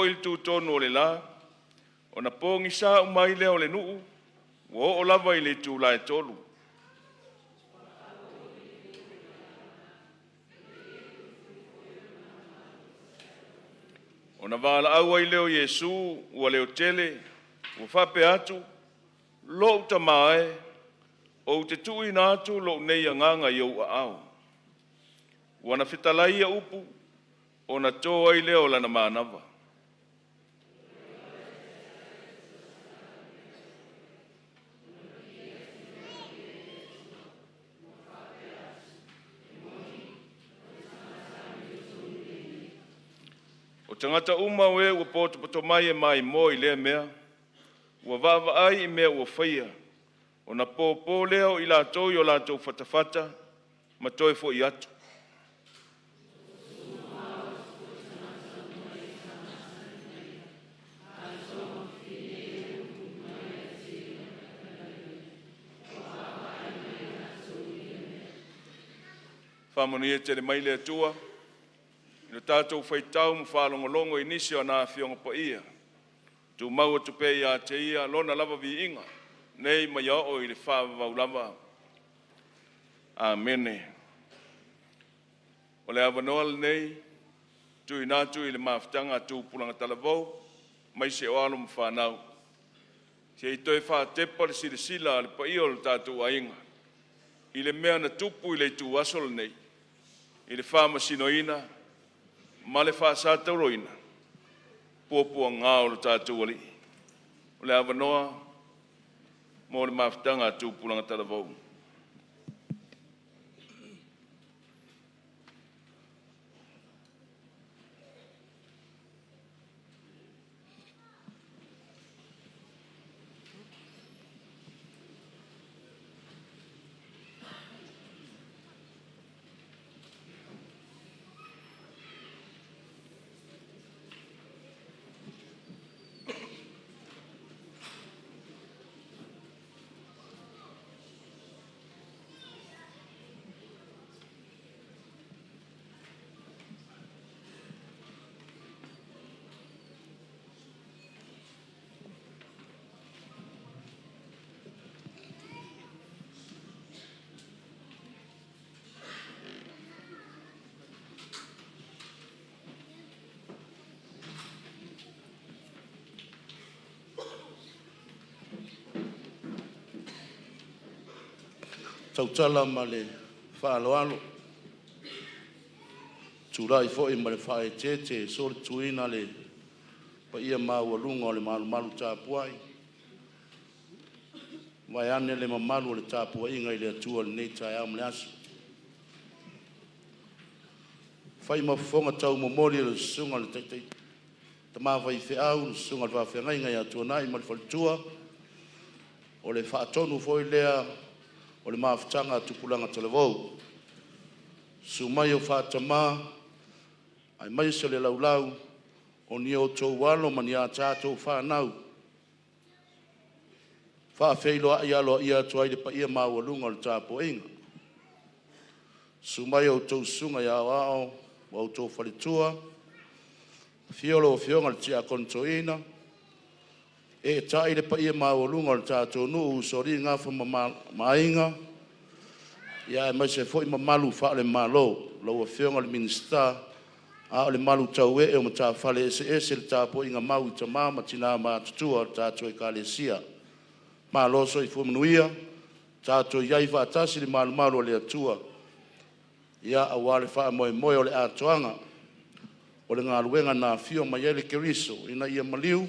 Oo i le tutonu o le la, ona pogisa uma ai lea o le nuu, ua oo lava i le itula e 3:00. Ona valaau ai lea o Iesu ua leotele ua faapea atu, “Lo'u Tama e, ou te tuuina atu lou nei agaga i ou aao.” Ua na fetalai ia upu, ona to ai lea o lana manava. O tagata uma o e ua potopoto mai e maimoa i lea mea, ua vaavaai i mea ua faia, ona popo lea o i latou i o latou fatafata ma toe foi atu. Faamanuia tele mai le Atua i lo tatou faitau ma faalogologo i nisi o ana Afioga Paia. Tumau atu pea ia te Ia Lona lava viiga, nei ma ia oo i le faavavau lava. Amene. O le avanoa lenei e tuuina atu i le mafutaga a tupulaga talavou, aemaise o alo ma fanau, se i toe faatepa le silasila a le paia o lo tatou aiga i le mea na tupu i le ituaso lenei, i le faamasinoina ma le faasatauro o puapuaga o lo tatou Alii. O le avanoa mo le mafutaga a tupulaga talavou. Tautala ma le faaaloalo, tulai foi ma le faaeteete e solituina le paia maualuga o le malumalu tapuai, vaeane le mamalu o le tapuaiga i le Atua i lenei taeao ma le aso. E fai ma fofoga taumomoli o le susuga i le taitai tama faifeau, le susuga i le faafeagaiga ia Tuanai ma le faletua, o le faatonu foi lea o le mafutaga a tupulaga talavou, susu mai o faatama aemaise o le laulau o ni outou alo ma ni a tatou fanau, e faafeiloai aloaia atu ai i le paia maualuga o le tapuaiga. Susu mai a outou susuga i aoao ma outou faletua, afio lau Afioga i le Tiakono Toeaina, eetai le paia maualuga o le tatou nuu, usoalii, gafa ma Aiga, aemaise foi mamalu faale-Malo, lau Afioga i le Minisita, a o le malu tauee o matafale eseese, le tapuaiga mau i tama ma tina matutua o le tatou Ekalesia. Malo le soifua manuia, tatou i ai faatasi i le malumalu o le Atua aua le faamoemoe o le atoaga o le galuega na afio mai ai le Keriso ina ia maliu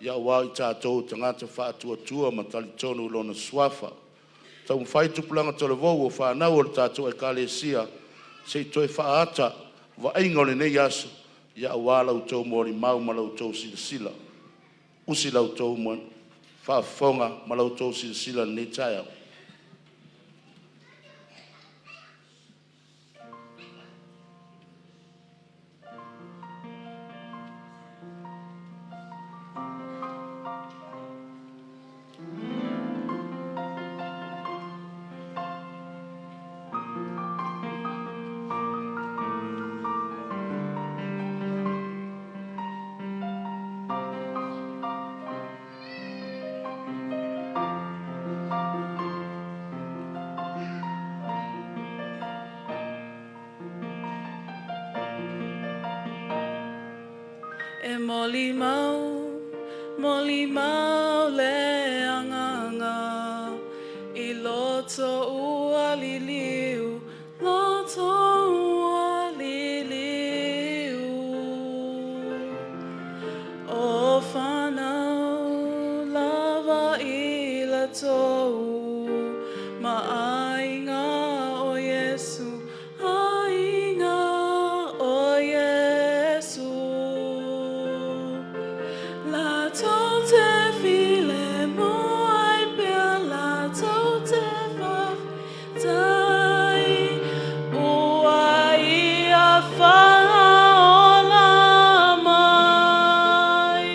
aua o tatou o tagata faatuatua ma talitonu i Lona Suafa. Taumafai tupulaga talavou o fanau a le tatou Ekalesia se i toe faaata vaaiga o lenei aso aua la outou molimau ma la outou silasila. Usi la outou faafofoga ma la outou silasila i lenei taeao. Molimau, molimau le agaga i loto ua liliu, loto ua liliu. O whanau lava i latou ma aiga o Iesu, aiga o Iesu. Latou te filemu ai pea, latou te faafetai, ua ia faaola mai.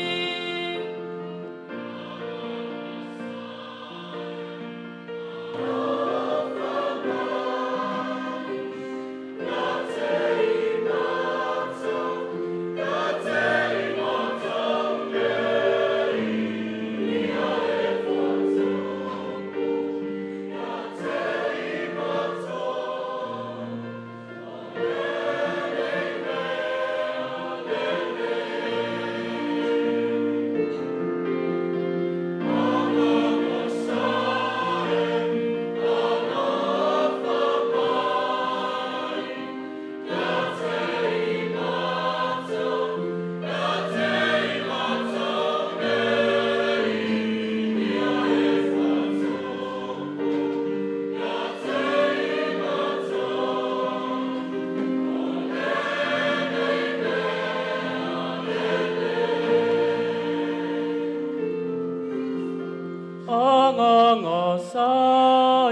Agaga sa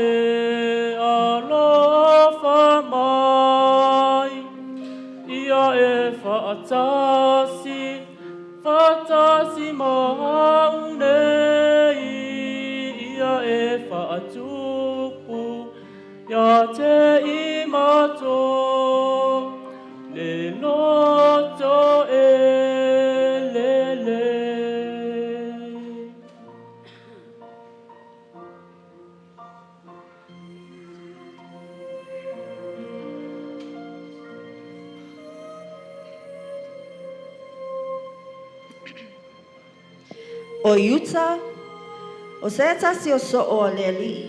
e alofa mai, ia e faatasi, faatasi ma au nei, ia e faatupu, ia te i matou, le loto e lele. O Iuta, o se tasi o soo a le alii.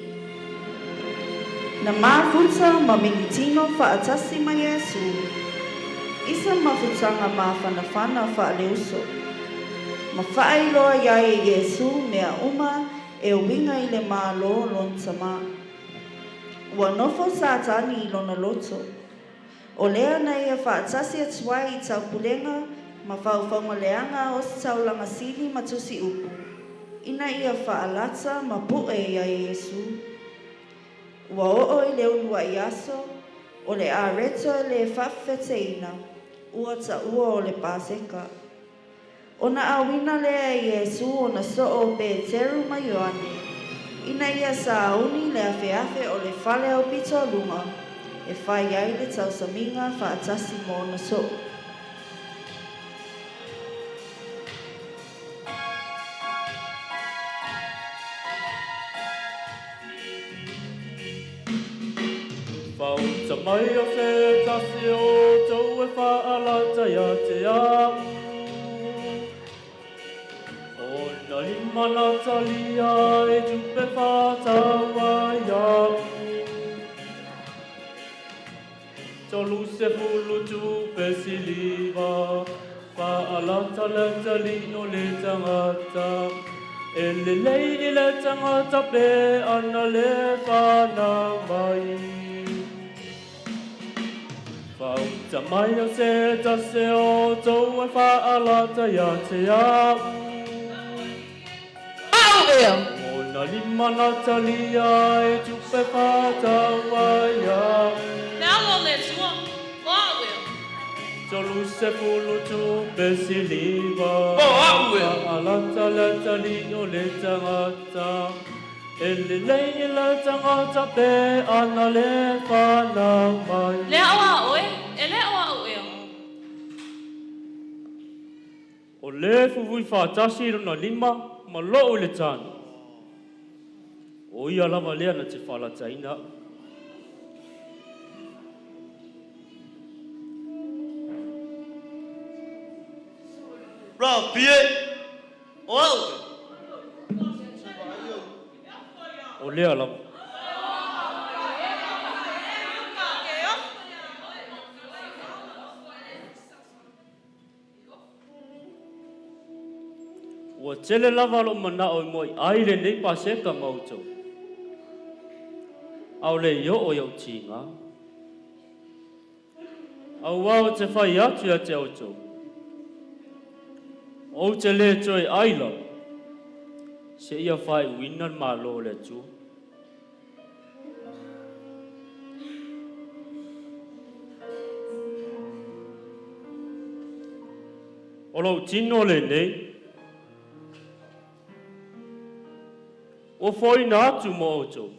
Na mafuta ma migitino faatasi ma Iesu. Isa mafutaga mafanafana faaleuso. Ma faailoa iai e Iesu mea uma e uiga i le Malo o lona Tamā. Ua nofo Satani i lona loto. O lea na ia faatasi atu ai i taupulega ma faufauga leaga a ositaulaga sili ma tusiupu, ina ia faalata ma pue iā Iesu. Ua oo i le uluai aso o le areto e lē faafefeteina, ua taua o le Paseka. Ona auina lea e Iesu ona soo o Peteru ma Ioane, ina ia sauni le afeafe o le fale aupitoaluga e fai ai le tausamiga faatasi ma ona soo. Fauta mai o se tasi o outou e faalata ia te au. Ona lima na talia e tupe faatau ai au. 30 tupe siliva, faalata le talii o le tagata. E lelei i le tagata pe ana le fanau mai. Fauta mai o se tasi o outou e faalata ia te au. Au ea! Ona lima na talia e tupe faatau ai au. Le alo o le Atua, o au ea! 30 tupe siliva. O au ea! Faalata le talii o le tagata. E lelei i le tagata pe ana le fanau mai. Le ao a oe, e le o au ea! O le fufui faatasi i lona lima ma loo i le tanu. O ia lava lea na te faalataina au. Rabi e, o au ea. O lea lava. Ua tele lava lo'u mana'o e mua'i ai lenei Paseka ma outou, a o le i oo i o'u tigā. Auā ou te fai atu ia te outou, ou te lē toe ai lava, seia faaiuina le Mālō o le Atua. O lou tino lenei, ua foaina atu mo outou.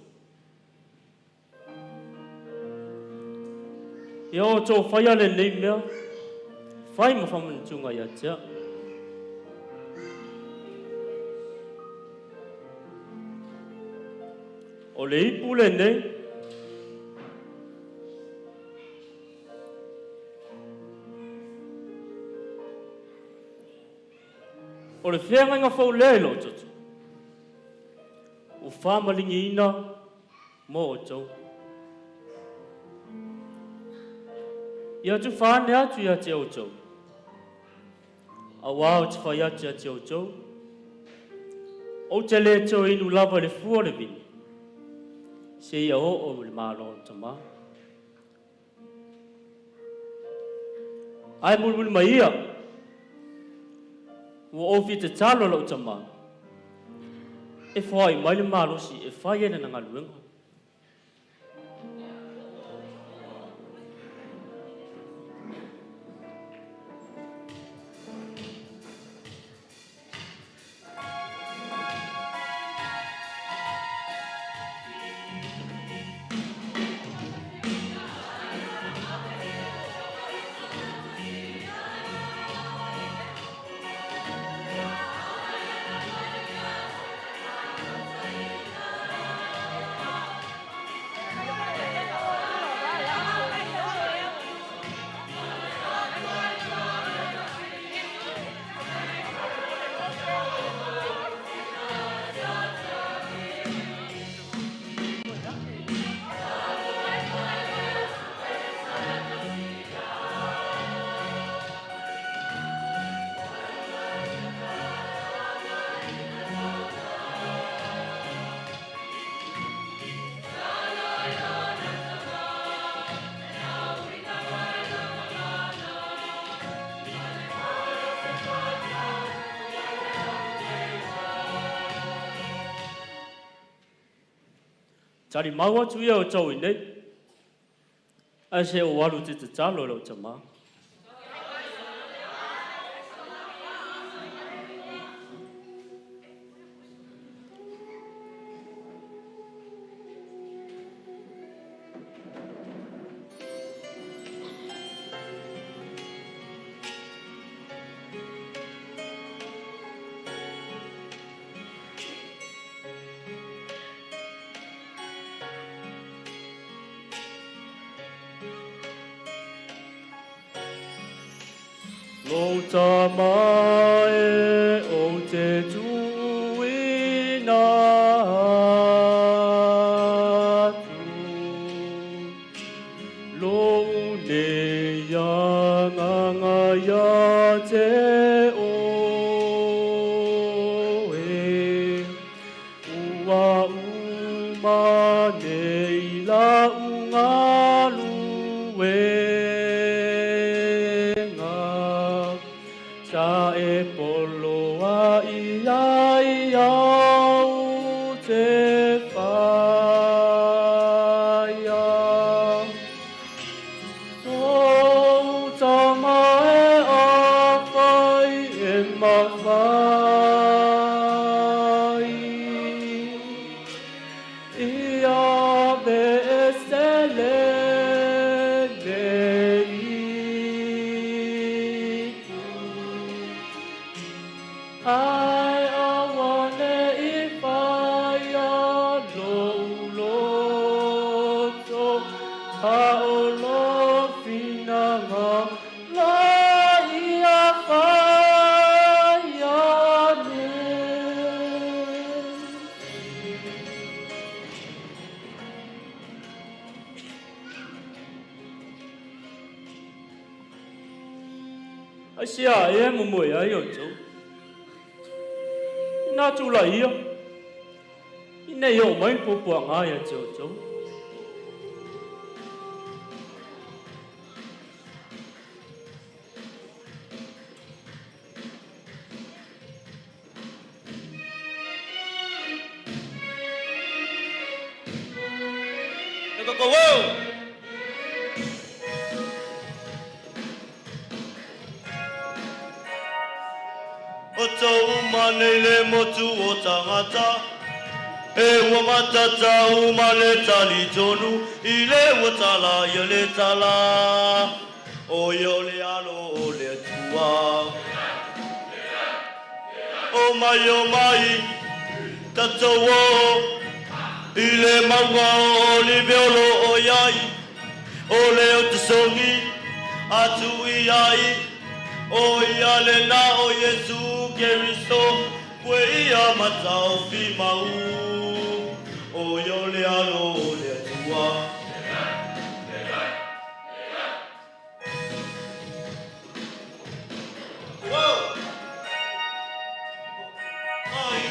Ia outou faia lenei mea, fai ma faamanatuga ia te a'u. O le ipu lenei, o le feagaiga fou lea i lou toto, ua faamaligiina mo outou. Ia tufa ane atu ia te outou, auā ou te fai atu ia te outou, ou te lē toe inu lava i le fua o le vini, seia oo i le Malo o le Tamā. Ae mulimuli mai ia, ua ou fia tatalo i lou Tamā, e foai mai le malosi e fai ai lana galuega. Talimau atu ia outou i inei, ae se i ou alu ou te tatalo i lou Tamā. Lou Tama e, ou te tuuina atu, lou nei agaga ia te oe, ua uma nei lau galuega, sa e poloa'i ai au te faia. Lou Tama e afai e mafai, ia aveese lenei ipu, ae aua ne Ai sia e mo mo ai o tau. Nā tū la ia. I nei o mai pupua ngā ia te o tau. Go, go, go! O tau manei le motu o tangata, e ua matata u ma le tali tonu, i le ua tala ia le tala, o ia o le alo o le Atua. O mai o mai, tatou o, i le mauga o live o lo o iai, o le o te songi, atu i ai, o ia le na o Yesu Keriso, koe ia matau fi mau, o ia o le alo o le Atua. Whoa! Ai,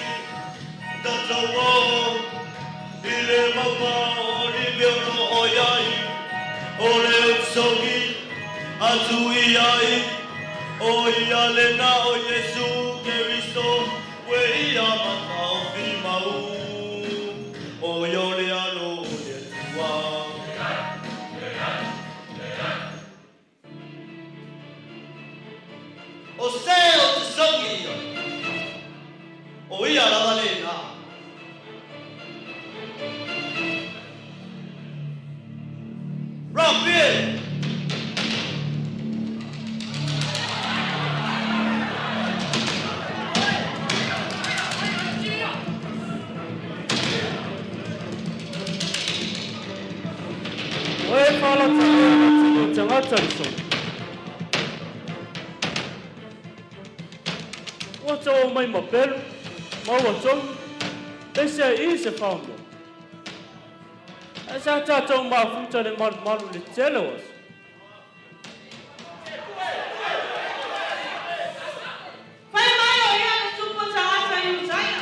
tatou o, i le mauga o live o lo o iai, o le o te songi, atu i ai, o ia le na o Yesu Keriso, koe ia matau fi mau, o ia o le alo o le Atua. O se o te songi ia, o ia lava le na. Rapi! Oe whala tanga tino tangata i so. Ua tau mai ma pelu, ma ua tonu, te se i se whaamua. Ai sa tātou mafuta le malu malu le tele o aso. Fai mai o ia le tupu tagata i Utaia.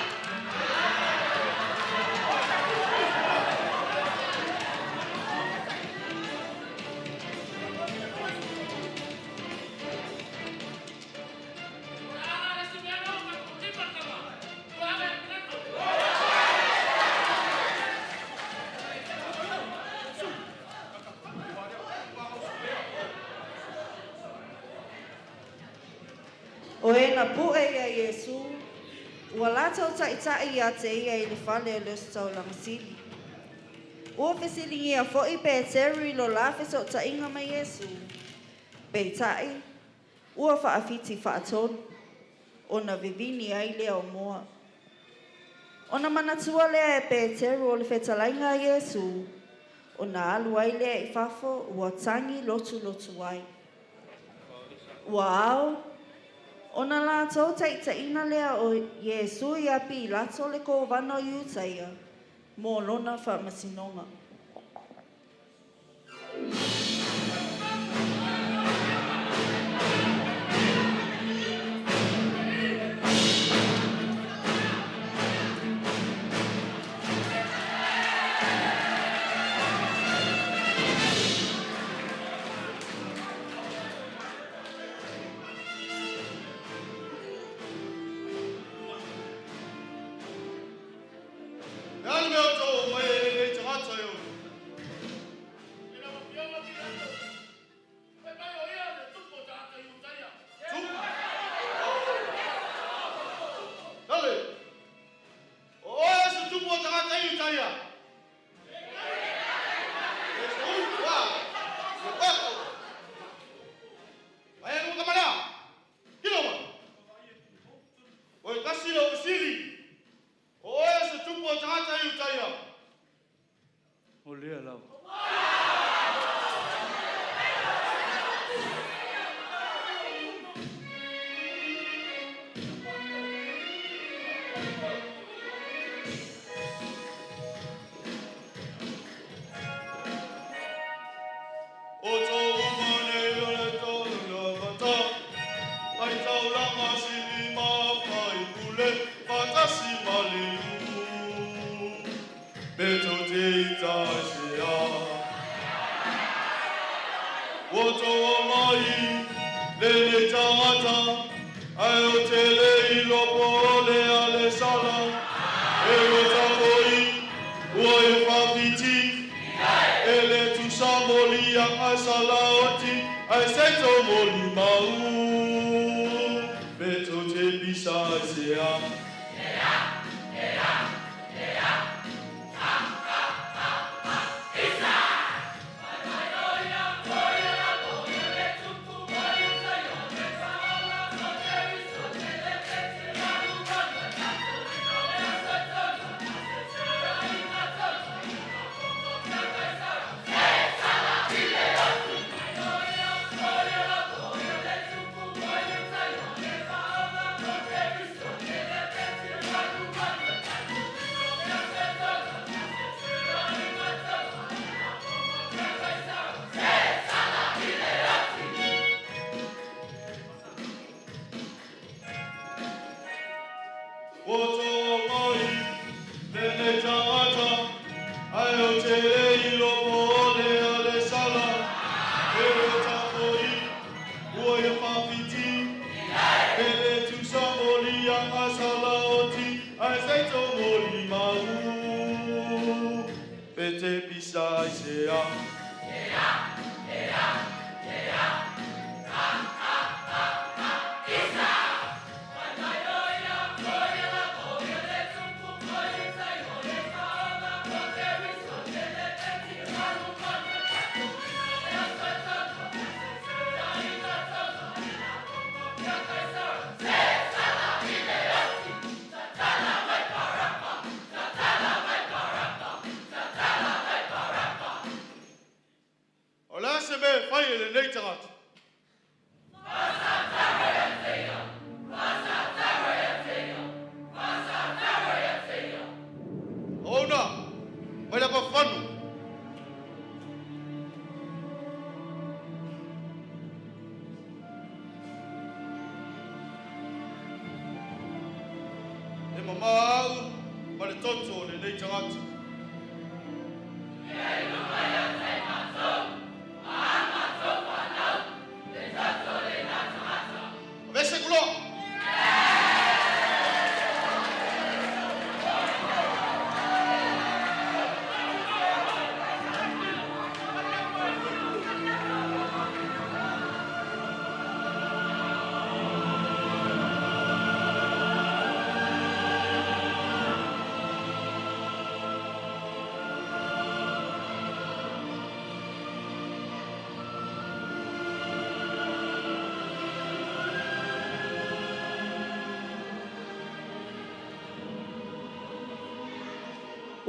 O e na pu'e ia Iesu, ua latou taʻitaʻi ia te ia i le fale o le ositaulagasili. Ua fesiligia foʻi Peteru i lo la fesoʻotaʻiga ma Iesu. Peitaʻi, ua faafiti faatolu, ona vivini ai lea o moa. Ona manatua lea e Peteru o le fetalaiga a Iesu, ona alu ai lea i fafo ua tagi lotulotu ai. Ua ao, ona latou taʻitaʻina lea o Iesu ia Pilato le kovana o Iutaia, mo lona faamasinoga. Le ale mea o tau mai e nei tagata e o. Dale! O oe se tupu o tagata i Utaia! E se ulu, wa! Se wako! Ai anu kamalea! Kilo ma! O e kasi le o vesili! O oe se tupu o tagata i Utaia! O lea lava. O tau manei o le tau la mata. 别就这在下。我做我mai le le tagata ae o te le iloa po o le a le sala e o tafo'i ua e fafiti e le tusa moliaga salaoti ae se tomolimau pe tou te pisa ai sea.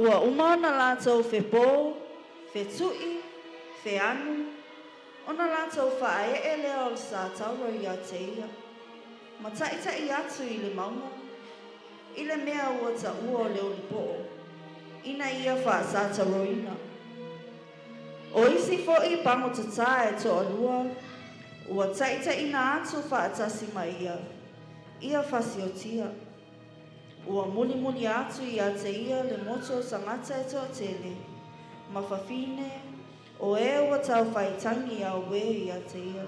Ua uma ona latou fepō, fetuʻi, feanu, ona latou faaee lea o le satauro ia te ia. Ma taʻitaʻi atu i le mauga, i le mea ua taua o le olipoo, ina ia faasatauroina. O isi foʻi pagotatā e toalua, ua taʻitaʻina atu faatasi ma ia, ia fasiotia. Ua mulimuli atu ia te ia le motu o tagata e toatele, ma fafine, o e ua taufaitagi auē ia te ia.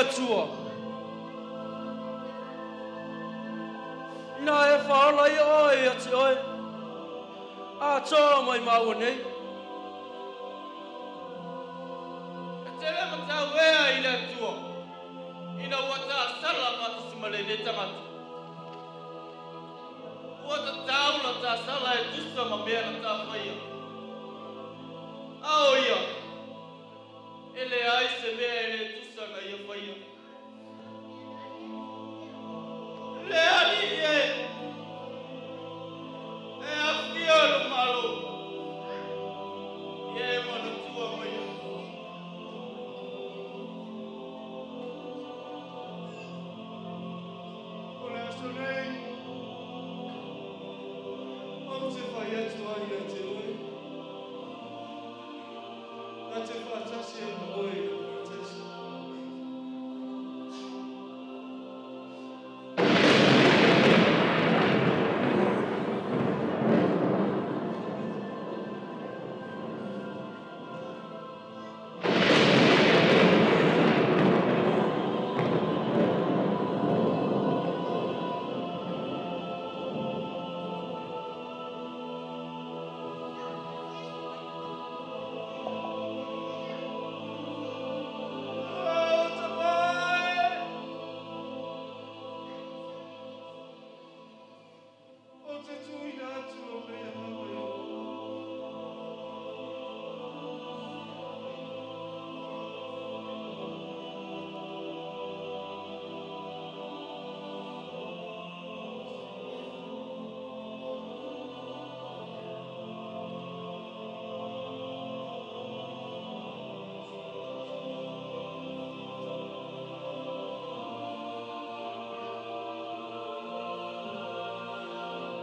Atua. Ina e whaola i oe ia te oe, a tō mai maua nei. E tele matauea i le Atua, ina ua tasala faatasi ma lenei tagata. Ua tatau la tasala e tusa ma mea na tafaia. A o ia, e leai se mea e lē tusa na ia faia. Le Alii e, e afio i lou Malo, ia e manatua maia. O le aso nei, ou te fai atu ai ia te oe, ta te faatasi ai ma oe i le Parataiso. O tama e! Ou te tuuina atu lou nei agaga i oe.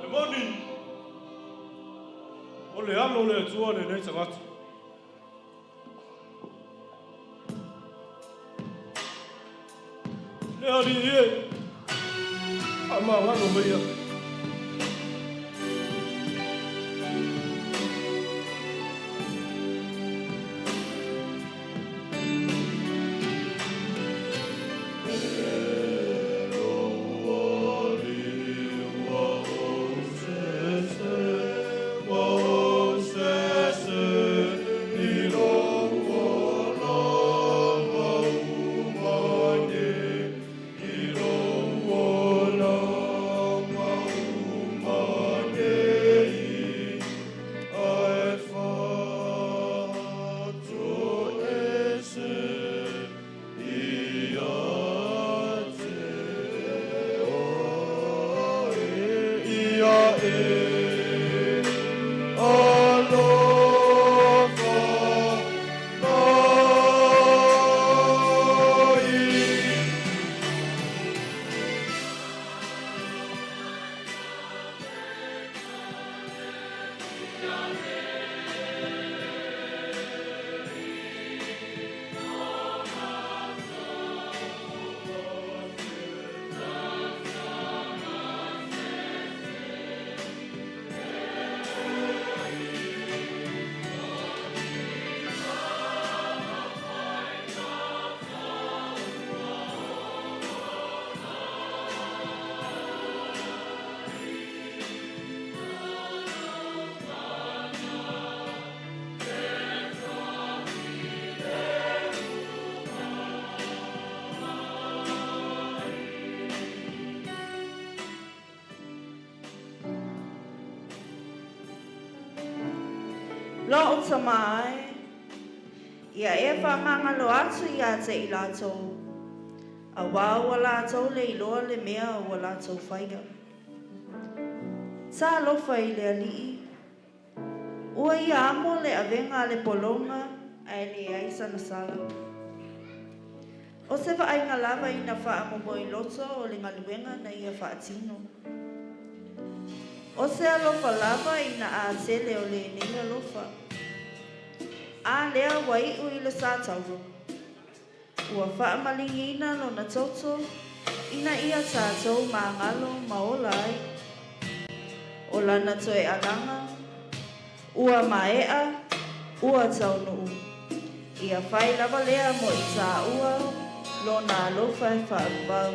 E moni, o le Alo o le Atua lenei tagata. Le Alii e, faamagalo mai ia. Lou tama e, ia e faamagalo atu ia te i latou, auā ua latou le iloa le mea ua latou faia. Talofa i le Alii, ua ia amo le avega a le pologa ae leai sana sala. O se vaaiga lava ina faamomoiloto o le galuega na ia faatino. O se alofa lava ina a tele o lenei alofa. A lea ua iu i le satauro. Ua faamaligiina lona toto ina ia tatou magalo ma ola ai. O lana toe alaga, ua maea, ua taunuu. Ia fai lava lea mo i tāua. Lona alofa e faavavau.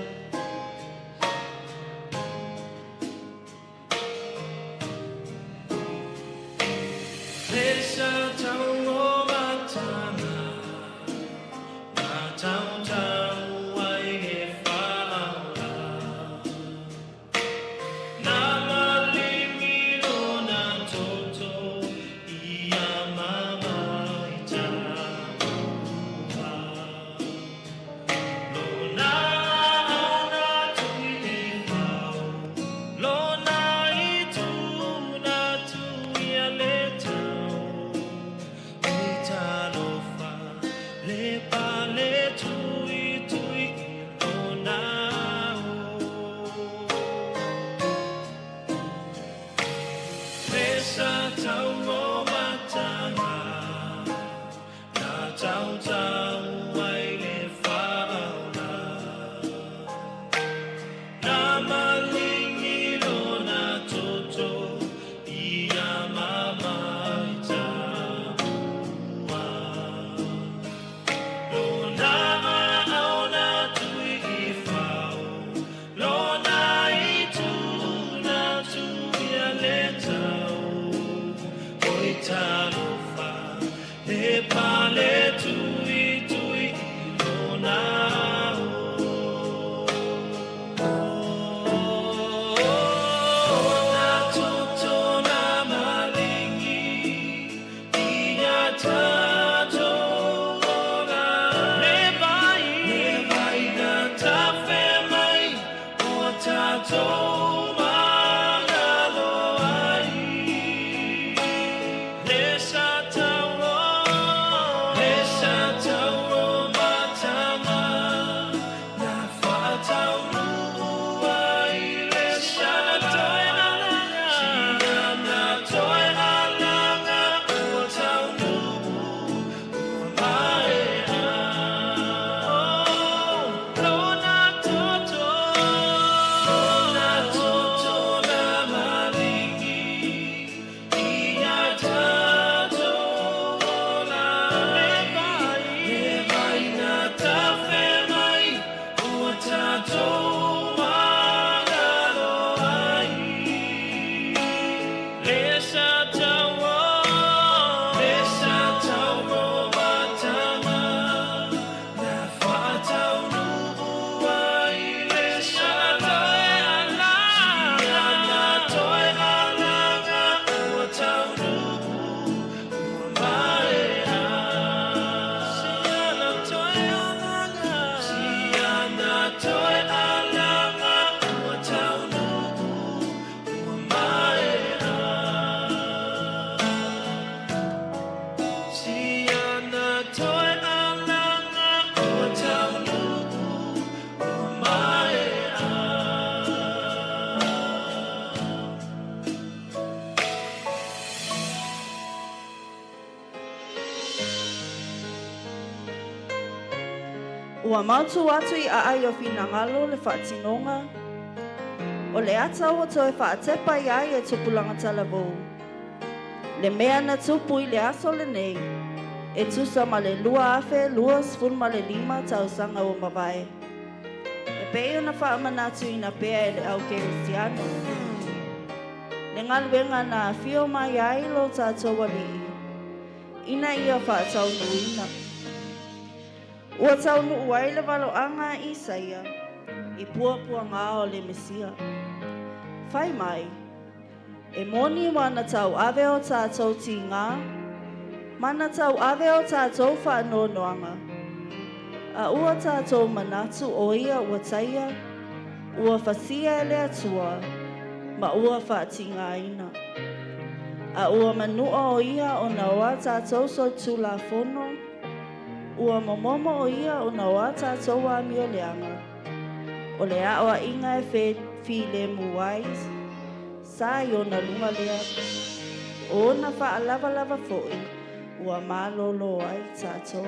Ua mautu atu i aai o finagalo le faatinoga o le ata ua toe faatepa i ai e tupulaga talavou. Le mea na tupu i le aso lenei e tusa ma le 2025 tausaga ua mavae. E pei ona faamanatuina pea e le au kerisiano. Le galuega na afio mai ai lo tatou alii ina ia faataunuuina. Ua taunuu ai le valoaga a Isaia i puapuaga o le Mesia. Fai mai, e moni ua na tauave o tatou tigā, ma na tauave o tatou faanoanoaga. A ua tatou manatu o ia ua taia, ua fasia e le Atua, ma ua faatigaina. A ua manua o ia ona o a tatou solitulafono, ua momomo o ia ona o a tatou amioleaga. O le aoaiga e filemu ai, sa i ona luga lea. O ona faalavalava foi, ua malolo ai tatou.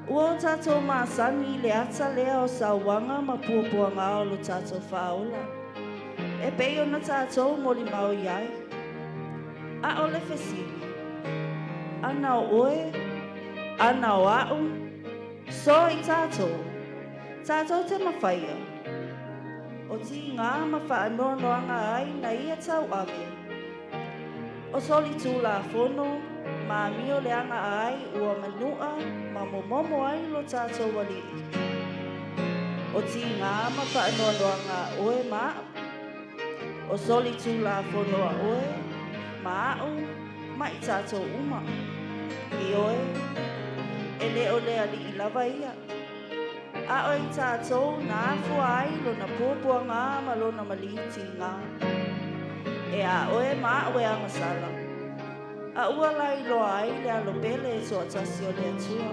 Ua o tatou masani i le ata lea o sauaga ma puapuaga o lo tatou faaola. E pei ona tatou molimau i ai. A o le fesili, ana o oe, ana o a'u, So i tātou, tātou te mawhaia. O ti ngā ma whaanoanoanga ai na ia tau ave. O soli tū la fono, ma mio leanga ai ua manua ma momomo ai lo tātou walii. O ti ngā ma whaanoanoanga oe ma O soli tū la fono a oe, ma au, ma i tātou uma. I oe, e le o le ali i lava ia. A o i tātou nā fua ai lo na pōpua ngā ma lo na maliti ngā. E a oe ma oe a masala. A ua lai loa ai le alo pele e toa tasi o le atua.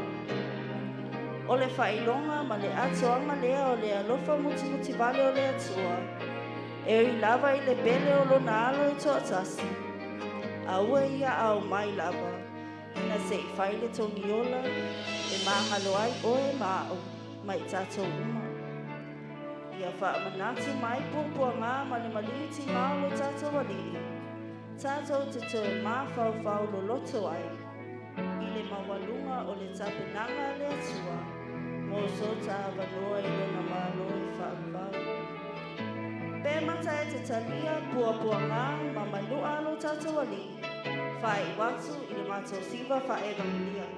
O le whailonga ma le atoanga lea o le alofa muti muti vale o le atua. E ui lava i le pele o lona alo e toa tasi. A ua ia au mai lava. Ina se i whai le tongiola e māngalo ai oe ma au mai tātou uma. Ia whaamanatu mai pōpua ngā ma le maliti ngā o lo tātou alii. Tātou te toe māwhauwhau lo loto ai. I le mawalunga o le tapenanga le atua. Mō so tā wanoa i lona mālo i whaawau. Pe mata e te talia pua pua ngā ma manua lo tātou alii. Whai watu i le mātou siva whaevangelia.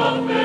Amen.